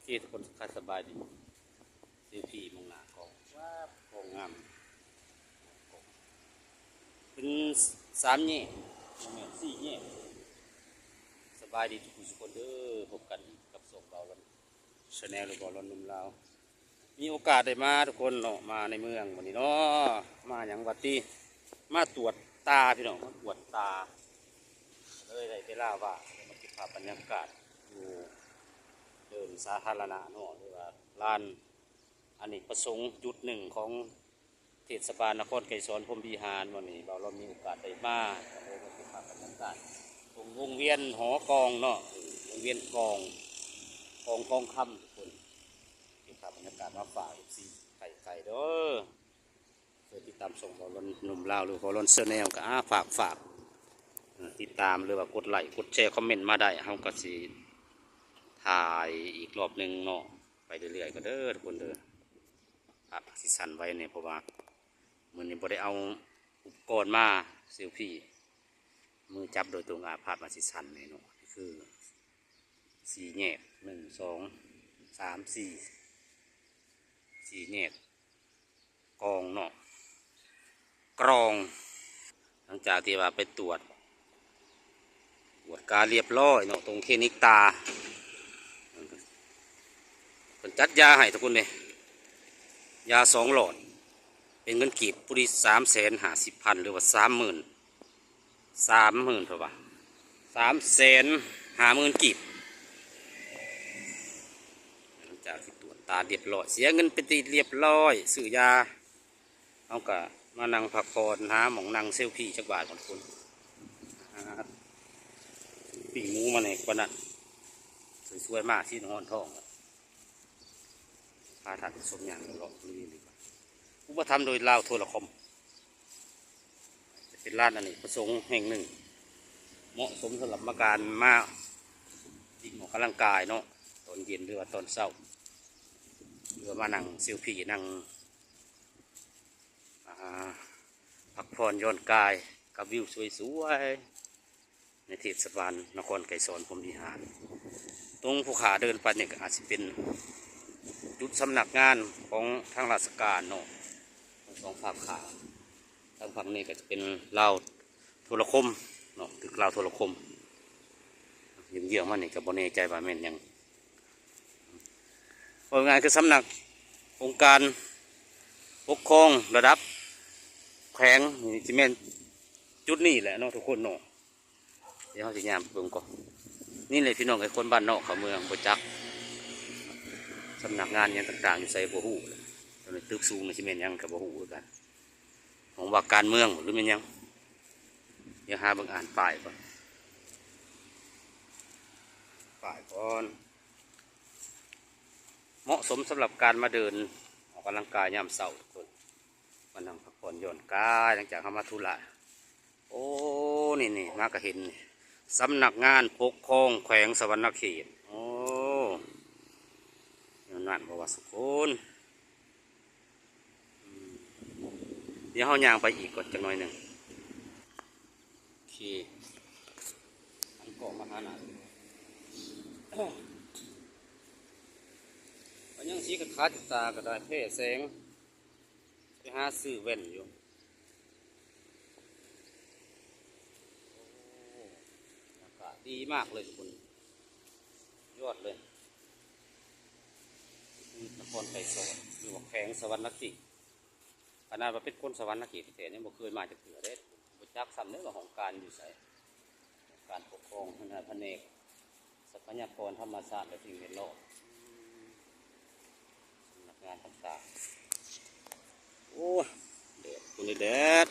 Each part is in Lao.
ເອີ ທຸກຄົນທັກທາຍສະບາຍດີ. ເຊວພີມອງໜ້າກ້ອງ ວ້າວ ກ້ອງງາມ ເປັນສາມແຍກ ບໍ່ແມ່ນ ສີ່ແຍກ. ສະບາຍດີທຸກຜູ້ທຸກຄົນເດີ ພົບກັນກັບຊ່ອງບ່າວລອນ Channel ຫຼື ບ່າວລອນໜຸ່ມລາວ. ມີໂອກາດໄດ້ມາທຸກຄົນເນາະ ມາໃນເມືອງມື້ນີ້ເນາະ. ມາຫຍັງຫວາຕິ ມາກວດຕາພີ່ນ້ອງ ມາກວດຕາ ເລີຍໄດ້ເວລາວ່າງ ມາເກັບພາບບັນຍາກາດຢູ່ເດີ່ນສາທາລະນະເນາະ ຫຼືວ່າລານອະເນກປະສົງຈຸດໜຶ່ງຂອງເທດສະບານນະຄອນໄກສອນພົມວິຫານ. ມື້ນີ້ບ່າວລອນມີໂອກາດໄດ້ມາ ກໍເລີຍມາເກັບພາບບັນຍາກາດຕົງວົງວຽນຫໍກອງເນາະ ເອີ ວົງວຽນກອງ ກອງທອງຄຳທຸກຄົນ. ເກັບພາບບັນຍາກາດມາຝາກເອັຟຊີໄກໆເດີ. ເພື່ອຕິດຕາມຊ່ອງບ່າວລອນໜຸ່ມລາວ ຫຼື ບ່າວລອນ Channel ກໍ ອາ ຝາກ ຝາກ ເອີ ຕິດຕາມ ຫຼືວ່າກົດໄລ ກົດແຊ ຄອມເມັນມາໄດ້ ເຮົາກໍຊິຖ່າຍອີກລອບໜຶ່ງເນາະ ໄປເລື້ອຍໆກໍເດີທຸກຄົນເດີ. ພາບຊິສັ່ນໄວແດ່ ເພາະວ່າມື້ນີ້ບໍ່ໄດ້ເອົາອຸປະກອນມາ ເຊວພີ ມືຈັບໂດຍຕົງ ອາ ພາບມັນຊິສັ່ນແດ່ເນາະ. ຄືສີ່ແຍກ ໜຶ່ງ ສອງ ສາມ ສີ່ ສີ່ແຍກ ກອງເນາະ ກອງ. ຫຼັງຈາກທີ່ວ່າໄປກວດ ກວດກາລຽບຮ້ອຍເນາະ ຕົງຄລີນິກຕາ ເພິ່ນຈັດຢາໃຫ້ທຸກຄົນເດ້ ຢາສອງຫຼອດ ເປັນເງິນກີບຜູ້ທີ່ສາມແສນຫ້າສິບພັນ ຫຼືວ່າສາມໝື່ນ ສາມໝື່ນ ເພິ່ນວ່າ ສາມແສນຫ້າໝື່ນກີບ. ຫຼັງຈາກທີ່ກວດຕາລຽບຮ້ອຍ ເສຍເງິນເປັນທີ່ລຽບຮ້ອຍ ຊື້ຢາ ເຮົາກະມານັ່ງພັກຜ່ອນ ຫາໝ່ອງນັ່ງເຊວພີຈັກບາດກ່ອນພຸ້ນ. ປີ້ງໝູມາແດ່ກວ່ານັ້ນ ສວຍໆມາ ຊີ້ນຮ້ອນທ້ອງ ພາທ່ານຜູ້ຊົມຍ່າງເລາະບໍລິເວນນີ້ກ່ອນ. ອຸປະຖຳໂດຍລາວໂທລະຄົມ ຈະເປັນລານອະເນກປະສົງແຫ່ງໜຶ່ງ ເໝາະສົມສຳລັບມາການມາ ອອກກຳລັງກາຍເນາະ ຕອນເຢັນ ຫຼືວ່າຕອນເຊົ້າ ຫຼືວ່າມານັ່ງເຊວພີ ນັ່ງ ອາ ພັກຜ່ອນຢ່ອນກາຍກັບວິວສວຍໆ ໃນເທດສະບານນະຄອນໄກສອນພົມວິຫານ. ຕົງຜູ້ຂ້າເດີນໄປນີ້ກໍອາດຊິເປັນຈຸດສຳນັກງານຂອງທາງລາຊະການເນາະ ທັງສອງຟາກຂ້າງ. ທາງຝັ່ງນີ້ກໍຈະເປັນລາວໂທລະຄົມເນາະ ຕຶກລາວໂທລະຄົມ. ເຍືອງໆມານີ້ກໍບໍ່ແນ່ໃຈວ່າແມ່ນຫຍັງ. ເວົ້າງ່າຍຄືສຳນັກອົງການປົກຄອງລະດັບແຂວງ ນີ້ຊິແມ່ນຈຸດນີ້ແຫຼະເນາະທຸກຄົນເນາະ. ດຽວເຮົາຊິຍ່າງໄປເບິ່ງກ່ອນ. ນີ້ແຫຼະພີ່ນ້ອງເອີຍ ຄົນບ້ານນອກເຂົ້າເມືອງບໍ່ຈັກ ສຳນັກງານຫຍັງຕ່າງໆຢູ່ໃສບໍ່ຮູ້. ຕົວນີ້ຕຶກສູງນີ້ຊິແມ່ນຫຍັງກໍບໍ່ຮູ້ຄືກັນ ຂອງວ່າການເມືອງບໍ ຫຼືແມ່ນຫຍັງ. ດຽວຫາເບິ່ງອ່ານປ້າຍກ່ອນ ປ້າຍກ່ອນ. ເໝາະສົມສຳລັບການມາເດີນອອກກຳລັງກາຍຍາມເຊົ້າທຸກຄົນ ມານັ່ງພັກຜ່ອນຢ່ອນກາຍຫຼັງຈາກເຮົາມາທຸລະ. ໂອ້ ນີ້ໆ ມາກະເຫັນ ສຳນັກງານປົກຄອງແຂວງສະຫວັນນະເຂດ. ໂອ້ ແນວນັ້ນບໍ່ວ່າສຸຄົນ. ອືມ ດຽວເຮົາຍ່າງໄປອີກກ່ອນຈັກໜ້ອຍໜຶ່ງ. ໂອເຄ ຫັນກ້ອງມາຫາໜ້າ ກໍຍັງສີຂາດໆຢູ່ຕາກໍໄດ້ ແພ້ແສງ ໄປຫາຊື້ແວ່ນຢູ່. ໂອ້ ບັນຍາກາດດີມາກເລີຍທຸກຄົນ ຍອດເລີຍ. ນະຄອນໄກສອນ ຫຼືວ່າແຂວງສະຫວັນນະເຂດ. ຂະໜາດວ່າເປັນຄົນສະຫວັນນະເຂດແທ້ໆ ຍັງບໍ່ເຄີຍມາຈັກເທື່ອເດ້. ບໍ່ຈັກຊ້ຳເດ້ວ່າຫ້ອງການຢູ່ໃສ ຫ້ອງການປົກຄອງ ພະແນກ ຊັບພະຍາກອນທຳມະຊາດ ແລະ ສິ່ງແວດລ້ອມ ສຳນັກງານຕ່າງໆ. ໂອ້ຍ ແດດ ຄົນແດດ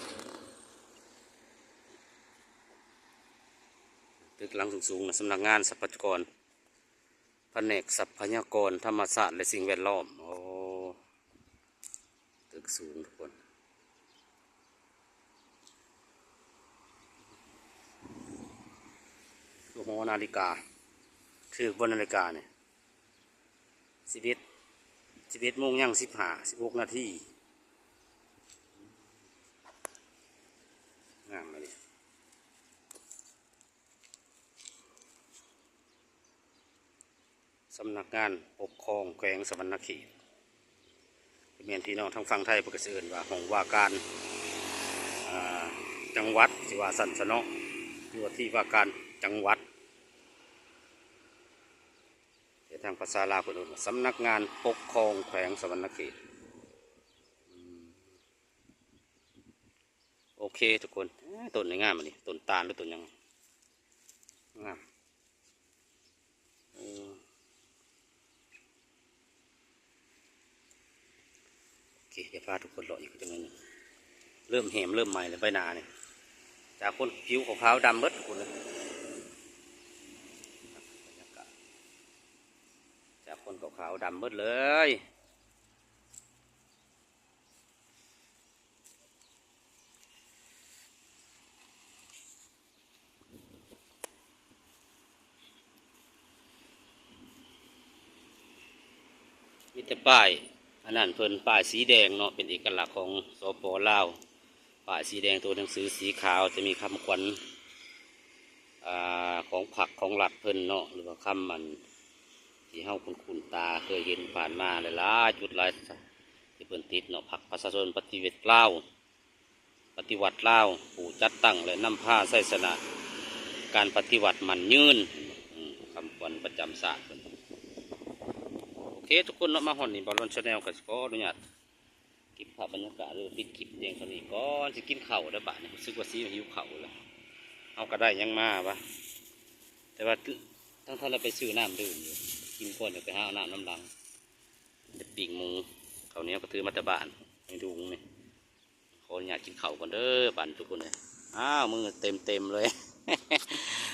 ຕຶກຫຼັງສູງໆນະ ສຳນັກງານຊັບພະຍາກອນ ພະແນກຊັບພະຍາກອນທຳມະຊາດ ແລະ ສິ່ງແວດລ້ອມ. ໂອ້ ຕຶກສູງທຸກຄົນ. ຄືຫໍນາລິກາ ຖືກບໍ່ນາລິການີ້? ສິບເອັດ ສິບເອັດໂມງຍັງສິບຫ້າ ສິບຫົກນາທີ. ງາມເລີຍ. ສຳນັກງານປົກຄອງແຂວງສະຫວັນນະເຂດ ແມ່ນພີ່ນ້ອງທາງຝັ່ງໄທເພິ່ນກໍຊິເອີ້ນວ່າຫ້ອງວ່າການ ອ່າ ຈັງຫວັດ ຊິວ່າຊັ້ນຊະເນາະ ຢູ່ທີ່ວ່າການຈັງຫວັດ ແຕ່ທາງພາສາລາວເພິ່ນເອີ້ນວ່າສຳນັກງານປົກຄອງແຂວງສະຫວັນນະເຂດ. ໂອເຄທຸກຄົນ ເອີ ຕົ້ນນີ້ງາມອັນນີ້ ຕົ້ນຕານຫຼືຕົ້ນຫຍັງ ງາມ ເອີ ໂອເຄ ດຽວພາທຸກຄົນເລາະອີກຈັກໜ້ອຍໜຶ່ງ ເລີ່ມແຫ້ມເລີ່ມໄໝ້ແລ້ວໃບໜ້ານີ້ ຈາກຄົນຜິວຂາວໆດຳເບິດທຸກຄົນເລີຍ ຈາກຄົນຂາວໆດຳເບິດເລີຍ. ມີແຕ່ປ້າຍອັນນັ້ນເພິ່ນ ປ້າຍສີແດງເນາະ ເປັນເອກະລັກຂອງ ສປ ລາວ ປ້າຍສີແດງ ຕົວໜັງສືສີຂາວ ຈະມີຄຳຂວັນ ອ່າ ຂອງພັກຂອງລັດເພິ່ນເນາະ ຫຼືວ່າຄຳອັນທີ່ເຮົາຄຸ້ນໆຕາ ເຄີຍເຫັນຜ່ານມາຫຼາຍໆຈຸດຫຼາຍ ທີ່ເພິ່ນຕິດເນາະ ພັກປະຊາຊົນປະຕິວັດລາວ ປະຕິວັດລາວ ຜູ້ຈັດຕັ້ງ ແລະ ນຳພາໄຊຊະນະການປະຕິວັດໝັ້ນຍືນ ອາ ຄຳຂວັນປະຈຳຊາດເພິ່ນ. ໂອເຄທຸກຄົນເນາະ ມາຮອດນີ້ ບາລອນ Channel ກໍຂໍອະນຸຍາດເກັບພາບບັນຍາກາດ ຫຼື ປິດຄລິບພຽງເທົ່ານີ້ກ່ອນ ຊິກິນເຂົ້າແລ້ວບາດນີ້ ຮູ້ສຶກວ່າຊິຫິວເຂົ້າແລ້ວ ເຮົາກໍໄດ້ຫຍັງມາວະ ແຕ່ວ່າທັງທັນໄດ້ໄປຊື້ນ້ຳດື່ມຢູ່ ກິນກ່ອນ ຈະໄປຫາເອົານ້ຳນຳຫຼັງ. ໄດ້ປີ້ງໝູ ເຂົ້າໜຽວກໍຖືມາແຕ່ບ້ານ ໃນຖົງນີ້ ຂໍອະນຸຍາດກິນເຂົ້າກ່ອນເດີ ບາດນີ້ທຸກຄົນເອີຍ ອ້າວ ມືເຕັມໆເລີຍ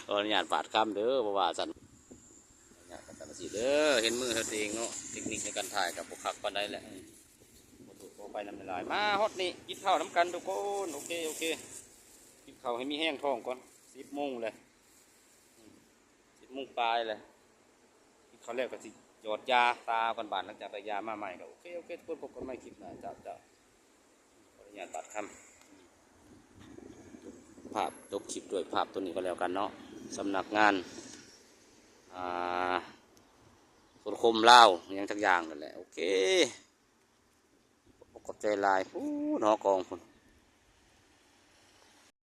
ຂໍອະນຸຍາດບາດຄຳເດີ ບໍ່ວ່າຊັ້ນ ອະນຸຍາດກັນຊັ້ນຊິເດີ ເຫັນມືເຮົາເອງເນາະ ເຕັກນິກໃນການຖ່າຍກໍບໍ່ຄັກປານໃດແຫຼະ ອືມ ຂໍໂທດຂໍອະໄພນຳຫຼາຍໆ ມາຮອດນີ້ກິນເຂົ້ານຳກັນທຸກຄົນ ໂອເຄ ໂອເຄ ກິນເຂົ້າໃຫ້ມີແຮງທ້ອງກ່ອນ ສິບໂມງແລ້ວ ອືມ ສິບໂມງປາຍແລ້ວ ກິນເຂົ້າແລ້ວກໍຊິຢອດຢາຕາກ່ອນບາດ ຫຼັງຈາກໄດ້ຢາມາໃໝ່ກໍ ໂອເຄ ໂອເຄ ທຸກຄົນ ພົບກັນໃໝ່ຄລິບໜ້າ ເຈົ້າ ເຈົ້າ ຂໍອະນຸຍາດບາດຄຳ ພາບ ຈົບຄລິບດ້ວຍພາບໂຕນີ້ກໍແລ້ວກັນເນາະ ສຳນັກງານ ອ່າ ໂທລະຄົມລາວ ຫຍັງຈັກຢ່າງນັ້ນແຫຼະ ໂອເຄ ຂອບໃຈຫຼາຍ ພຸ້ນ ຫໍກອງພຸ້ນ